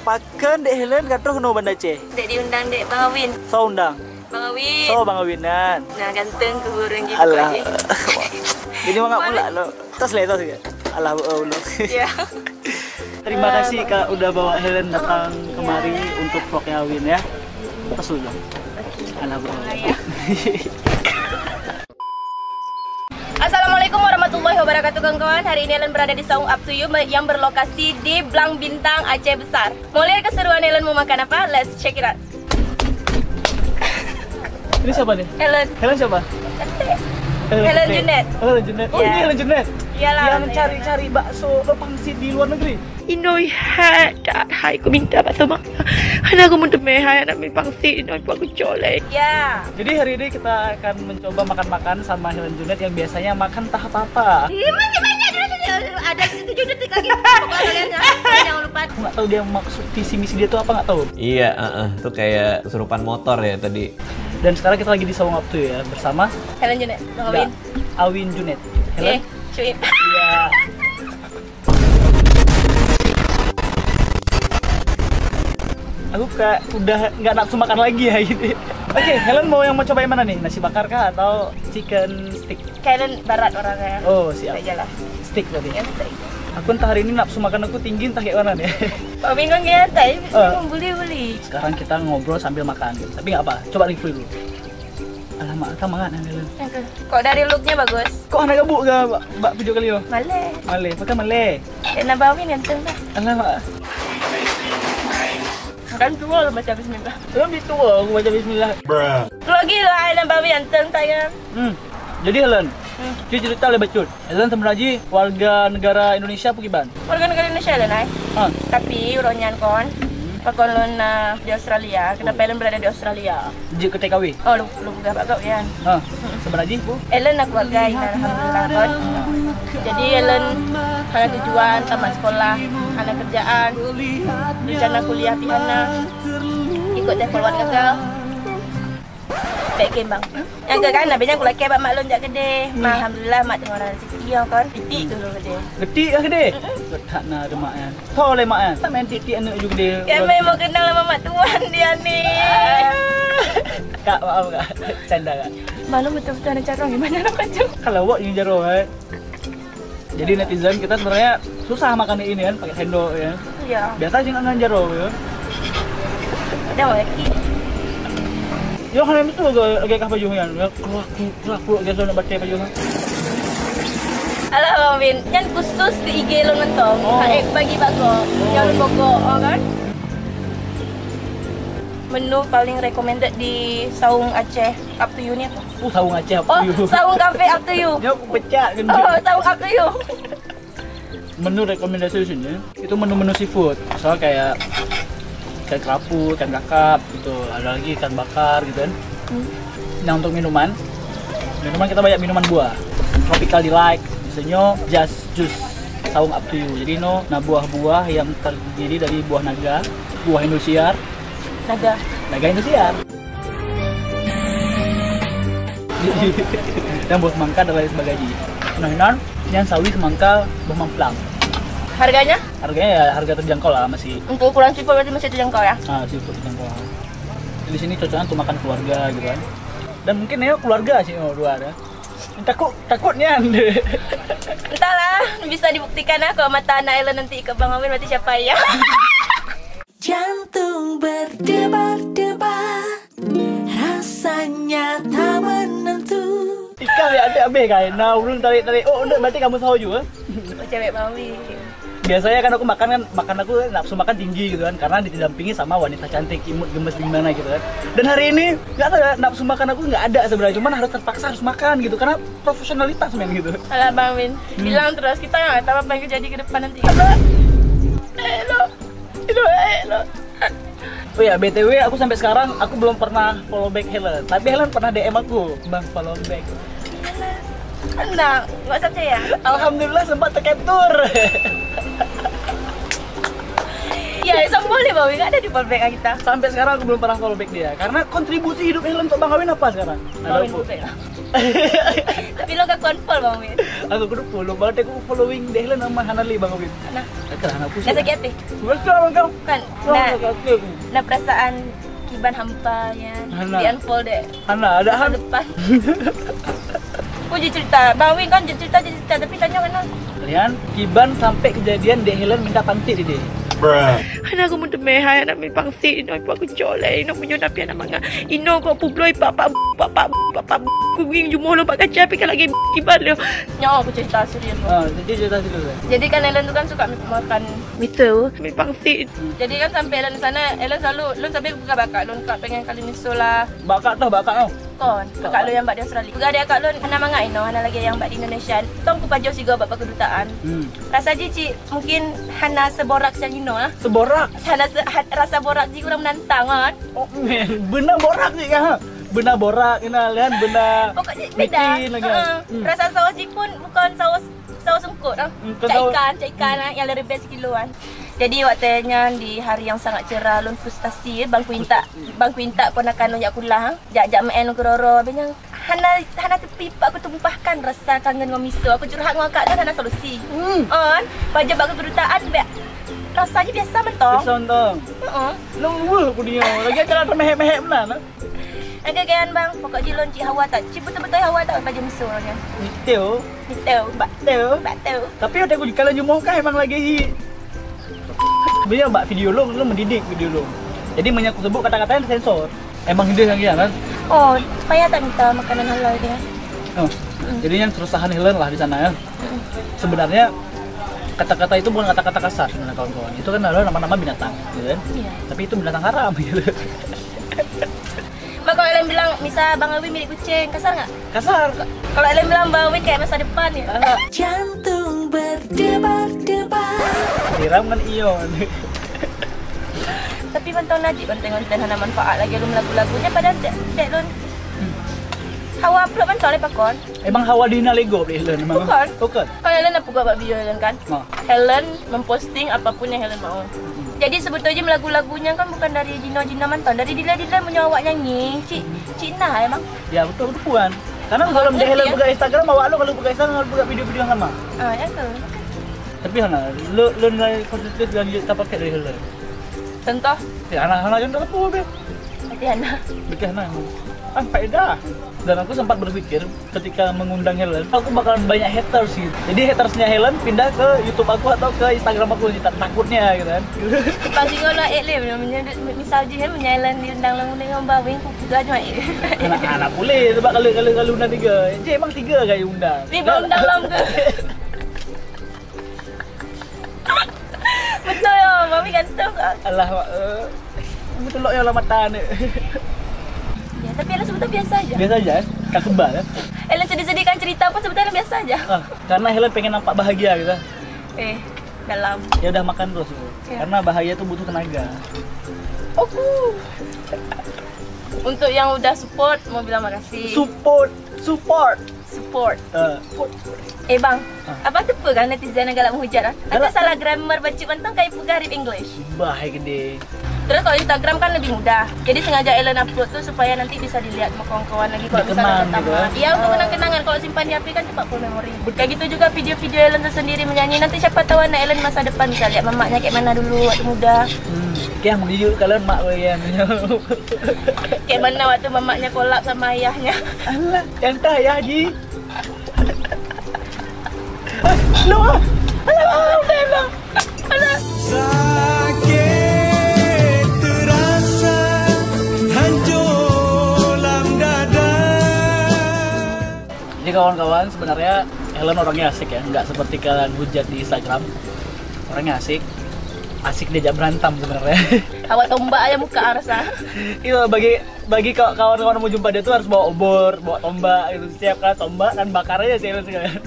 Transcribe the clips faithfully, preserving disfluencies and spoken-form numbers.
Pakon Dek Helen ka troh keunoe Banda Aceh? Dek diundang Dek Bang Awin. Soe undang? Bang Awin. Soe Bang Awin nyan? Nah, ganteng keu ureueng gitu. Alah. Jadi mangat pula lo. Tos lé, tos lé. Alah, oh, lo. Ya. Terima kasih, Kak, udah bawa Helen datang kemari untuk vlognya Awin, ya. Tos dulu. Alah, bro. Assalamualaikum warahmatullahi wabarakatuh, kawan-kawan. Hari ini Ellen berada di Saung Up to You yang berlokasi di Blang Bintang, Aceh Besar. Mau lihat keseruan Ellen mau makan apa? Let's check it out. Ini siapa nih? Helen. Helen siapa? Helen Junet. Oh, Helen Junet. Oh, ini Helen Junet. Iyalah. Yang cari-cari bakso atau pangsit di luar negeri. Inoi hai, that hai, ku minta bak teumang. Hana ku meuteumé hai, anak mi pangsit, inoi buat ku colek. Ya. Jadi hari ini kita akan mencoba makan-makan sama Helen Junet yang biasanya makan entah apa-apa. Iya, masih banyak dulu sini. Ada tujuh detik lagi. Pokoknya kalian jangan, jangan lupa. Aku nggak tahu dia maksud visi misi dia tuh apa, nggak tahu. Iya, heeh. Itu kayak kesurupan motor ya tadi. Dan sekarang kita lagi di Saung Up to You ya, bersama Helen Junet, Bang Awin. Awin Junet. Helen? Iya. Aku kayak udah nggak nafsu makan lagi ya ini. Oke, Helen mau yang mau coba yang mana nih? Nasi bakar kah atau chicken stick? Kalian barat orangnya. Oh, siap. Aja lah. Stick tadi. Ya, stick. Aku entah hari ini nafsu makan aku tinggi entah kayak mana nih. Pak Bingung ya, tapi boleh-boleh. Sekarang kita ngobrol sambil makan. Tapi nggak apa, coba review dulu. Alamak, kan mangat nih, Helen. Kok dari looknya bagus? Kok hana gabuk ke bak, bak pujuk kali yo? Maleh. Maleh, pakai maleh. Kena bawin ganteng dah. Alamak. Kan tua lu baca bismillah. Lu lebih tua aku baca bismillah. Lagi lah, nak bawin ganteng saya. Hmm. Jadi Helen, hmm, cerita lebih bacut. Helen sebenarnya warga negara Indonesia apa kiban? Warga negara Indonesia lah, Nai. Ha. Tapi urang nyan kon, hmm, pakon lôn na di Australia, kenapa Ellen berada di Australia? Jeuet keu T K W? Oh, lu, lu peugah bak gop, ya. Ha. Sebenarnya, Bu? Ellen na keluarga, alhamdulillah, kon. Jadi, Ellen hana tujuan, tamat sekolah, hana kerjaan, rencana kuliah pih hana, ikut teh keluar gagal. Bèk kembang. Nyang keu kan, habis nyan kulakèe bak mak lôn jak keudè. Hmm. Mak, alhamdulillah, mak teungoh na rezeki, ya kan. Titik tu lôn keudè. Getik ka keudè? Mm-mm. Getak na ada mak nyan. Tho lé mak nyan. Tak main titik aneuk ju keudè. Ya, memang kenal sama mak tuan dia ni. Kak, maaf, Kak. Canda, Kak. Maklum betul-betul ada carong, gimana nak baca? Kalau awak ni jarong, eh. Jadi netizen kita sebenarnya susah makan ini kan, pakai sendok ya. Iya. Biasa sih ngan jaro ya. Ada lagi. Yo, hana betul ke lagi kah pajoh nyan? Ya, keluar, keluar, keluar, biasa nak baca pajoh nyan. Alah, Bang Win, nyan khusus ke I G lôn mantong. Oh. Hai, bagi bak gop. Oh. Nyang lôn bak gop, oh, kan? Menu paling recommended di Saung Aceh Up to You ni apa? Oh, Saung Aceh Up to You. Oh, Saung Cafe Up to You. Nyoe pecah kan. Oh, Saung Up to You. Menu rekomendasi di sini itu menu-menu seafood. Misal kayak ikan kerapu, ikan kakap gitu. Ada lagi ikan bakar gitu kan. Hmm. Nah, untuk minuman, minuman kita banyak minuman buah. Tropical Delight, misalnya just jus Saung Up to You. Jadi no, nah, buah-buah yang terdiri dari buah naga, buah Indosiar. Naga. Naga Indosiar. Dan buah semangka dan lain sebagainya. Nah, nan yang sawi semangka buah mamplam. Harganya? Harganya ya harga terjangkau lah masih. Untuk ukuran seafood berarti masih terjangkau ya? Ah, seafood terjangkau. Di sini cocoknya untuk makan keluarga gitu kan. Dan mungkin ya keluarga sih, oh, dua ada. Takut, takutnya. Entahlah, bisa dibuktikan lah kalau mata anak Ella nanti ikut Bang Amin, berarti siapa ya? Jantung berdebar-debar, rasanya tak menentu. Ikan ya ada habis kan. Nah, ulun tarik-tarik. Oh, udah berarti kamu saho juga. Oh, cewek Bang Amin. Biasanya kan aku makan kan, makan aku nafsu makan tinggi gitu kan, karena didampingi sama wanita cantik, imut, gemes di mana gitu kan. Dan hari ini nggak tahu ya, nafsu makan aku nggak ada sebenarnya, cuman harus terpaksa harus makan gitu karena profesionalitas men gitu. Alah Bang Win, hmm, bilang terus kita nggak tahu apa yang terjadi ke depan nanti. Alah. Hello. Hello, hello. Oh ya, B T W aku sampai sekarang aku belum pernah follow back Helen. Tapi Helen pernah D M aku, "Bang, follow back." Nah, nggak usah percaya. Alhamdulillah sempat tercapture. Ya, sombong ni Bang Win, ada di follow back kita. Sampai sekarang aku belum pernah follow back dia. Karena kontribusi hidup Helen untuk Bang Win apa sekarang? Bang Win follow back lah. Tapi lo gak follow Bang Win. Aku kudu follow, berarti aku following deh lah nama Hanali Bang Win. Nah. Kata aku. Dah sakit hati? Betul Bang kau. Kan. Nah. Nah, perasaan kiban hampa ya. Hana. Di unfollow deh. Hana ada masa depan. Aku jadi cerita. Bang Win kan jadi cerita, jadi cerita, tapi tanya kan. Lian, kiban sampai kejadian dek Helen minta pantik di dia. Hana aku mun teumeh hai anak mi pangsit inoe ipak keucok lé inoe meunyoe tapi anak mangat inoe kok publoi papa papa papa kuning jumoh lompat kaca pika lagi kiban lé. Nyoe aku cerita serius. Ha, jadi cerita serius. Jadi kan Ellen tu kan suka makan miso mi pangsit. Jadi kan sampai Ellen sana, Ellen selalu lun sampai buka bakak lun tak pengen kali miso lah. Bakak tu bakak tu. Kon, kakak lôn nyang bak di Australia. Peugah di kakak lôn hana mangat inoe, hana lagèe nyang bak di Indonesia. Tong kupajoh sigoe bak, bak kedutaan. Hmm. Rasa jih cit mungkin hana seborak siang inoe lah. Seborak? Hana se, ha, rasa borak jih kurang menantang kan. Oh, beuna borak jih kan? Beuna borak, beuna lian, beuna. Pokoknya beda. Lagi. Heeh. Hmm. Rasa saus jih pun bukan saus Saus sungkot ah. Hmm, cak ikan, cak ikan ah, yang lebih best kiloan. Jadi waktu nyan di hari yang sangat cerah lôn frustasi, bang kuintak, bang kuintak ponakan lôn jak kulah. Jak jak meu'en lôn keudroe-droe, habis nyan hana hana teupeu pat kutumpahkan rasa kangen ngon miso. Aku curhat ngon akak dah hana solusi. Hmm. On, pajoh bak kedutaan bèk rasanya biasa mantong. Biasa mantong. Heeh. Lôn weuh aku dia. Lagi cara teumehek-mehek beuna. Agak-agaan bang, pokok jih lôn cit hawa that, cit beutôi-beutôi hawa that bak pajoh miso nyan. Miteu. Miteu. Bateu. Bateu. Tapi udah aku kalau jumoh kan emang lagi hi. Beliau bak video lôn, lôn mendidik video lôn. Jadi meunyo aku sebut kata-kata yang tersensor. Emang dia lagi kan? Oh, payah tak minta makanan halal dia? Oh. Jadi yang keresahan Helen lah di sana ya. Sebenarnya kata-kata itu bukan kata-kata kasar sebenarnya kawan-kawan. Itu kan adalah nama-nama binatang, gitu kan? Iya. Tapi itu binatang haram gitu. Mak, kalau Ellen bilang, misal Bang Awi milik kucing, kasar nggak? Kasar. Kalau Ellen bilang Bang Awi kayak masa depan ya. Jantung berdebar-debar. Siram kan ion. Tapi mantong najib konten-konten hana manfaat lagi lom lagu-lagunya padahal dek, dek lon. Hawa upload mantong le pakon. Emang hawa dina lego beli Helen emang. Bukan. Bukan. Kan Helen dah peugah bak video Helen kan? Ha. Helen memposting apapun yang Helen mau. Jadi sebetulnya lagu-lagunya kan bukan dari Jino-Jino mantong, dari dealer-dealer punya awak nyanyi. Cik, Cik Nah emang. Ya betul betul puan. Karena kalau dia Helen buka Instagram awak lo kalau buka Instagram kalau buka video-video yang lama. Ah, ya tu. Tapi hana, lo lo nilai positif dan dia tak pakai dari Helen. Contoh? Ya hana hana contoh apa be? Berarti hana. Berarti hana. Ah, faedah. Dan aku sempat berpikir ketika mengundang Helen, aku bakalan banyak haters gitu. Jadi hatersnya Helen pindah ke YouTube aku atau ke Instagram aku gitu. Takutnya gitu kan. Pas singoh lah eh leh, misal jih kan meunyo Helen diundang lalu dengan bawing kuku gajah eh. Anak-anak boleh sebab kalau kalau kalau undang tiga. Jadi emang tiga kali undang. Ni bang undang lam ke? Betul ya, mami ganteng. Alah, mak. Betul ya lah mata ni. Ya, tapi Ella sebetulnya biasa aja. Biasa aja, eh? Tak kebal, eh? Ella sedih-sedih kan cerita pun sebetulnya biasa aja. Ah, karena Helen pengen nampak bahagia gitu. Eh, dalam. Ya udah makan terus. Ya. Karena bahagia tuh butuh tenaga. Oke. Untuk yang udah support, mau bilang makasih. Support, support. Support. Uh. Eh bang, ah. Apa tu apa kan netizen yang galak menghujat ah? Ada salah grammar baca mantong kayak peugah English. Bah, hai gede. Terus kalau Instagram kan lebih mudah. Jadi sengaja Ellen upload tu supaya nanti bisa dilihat sama kawan-kawan lagi kalau misalnya bertambah. Gitu. Ya untuk kenang-kenangan kalau simpan di H P kan cepat full memory. Kayak gitu juga video-video Ellen tersendiri menyanyi. Nanti siapa tahu anak Ellen masa depan bisa lihat mamaknya kayak mana dulu waktu muda. Hmm. Kayak menggigit kalian mak gue ya. Kayak mana waktu mamaknya kolap sama ayahnya. Alah, yang tah ayah ji. Alah, alah, alah, alah. Sakit terasa hancur dalam dada. Jadi kawan-kawan, sebenarnya Helen orangnya asik ya, nggak seperti kalian hujat di Instagram. Orangnya asik, asik diajak berantem sebenarnya. Awak tombak aja muka rasa. Iya, bagi bagi kawan-kawan mau jumpa dia tuh harus bawa obor, bawa tombak gitu. Setiap kali tombak kan bakar aja sih sekalian.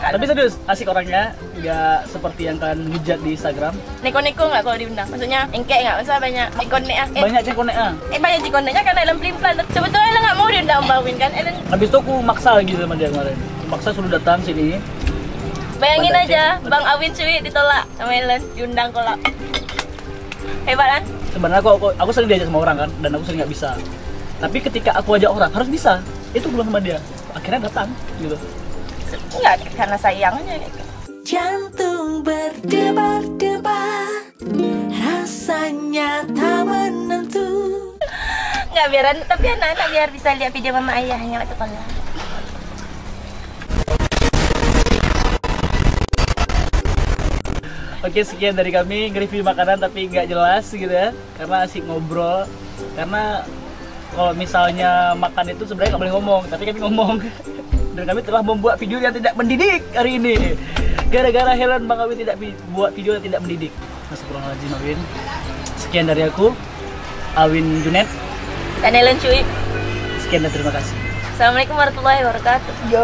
Tapi serius, asik orangnya, nggak seperti yang kalian hujat di Instagram. Neko-neko nggak kalau diundang? Maksudnya engkek nggak? Masa banyak cikonek ah? Eh, banyak cikonek ah. Eh banyak cikoneknya karena dalam pelin-pelan. Sebetulnya Ellen nggak mau diundang Bang Win kan? Ellen. Habis itu aku maksa lagi sama dia kemarin. Maksa suruh datang sini. Bayangin aja, Bang Awin Cuit ditolak sama Ellen, diundang kolak. Hebat kan? Sebenarnya aku, aku, aku sering diajak sama orang kan, dan aku sering nggak bisa. Tapi ketika aku ajak orang, harus bisa. Itu gue bilang sama dia. Akhirnya datang gitu. Enggak, karena sayangnya gitu. Jantung berdebar-debar, rasanya tak menentu. Enggak, biar an-, tapi anak-anak biar bisa lihat video mama ayahnya waktu kolak. Oke, sekian dari kami, nge-review makanan tapi nggak jelas gitu ya, karena asik ngobrol. Karena kalau misalnya makan itu sebenarnya nggak boleh ngomong, tapi kami ngomong. Dan kami telah membuat video yang tidak mendidik hari ini. Gara-gara Helen, Bang Awin tidak bi-, buat video yang tidak mendidik. Astagfirullahaladzim, Awin. Sekian dari aku, Awin Junet. Dan Ellen Cuit. Sekian dan terima kasih. Assalamualaikum warahmatullahi wabarakatuh. Yo.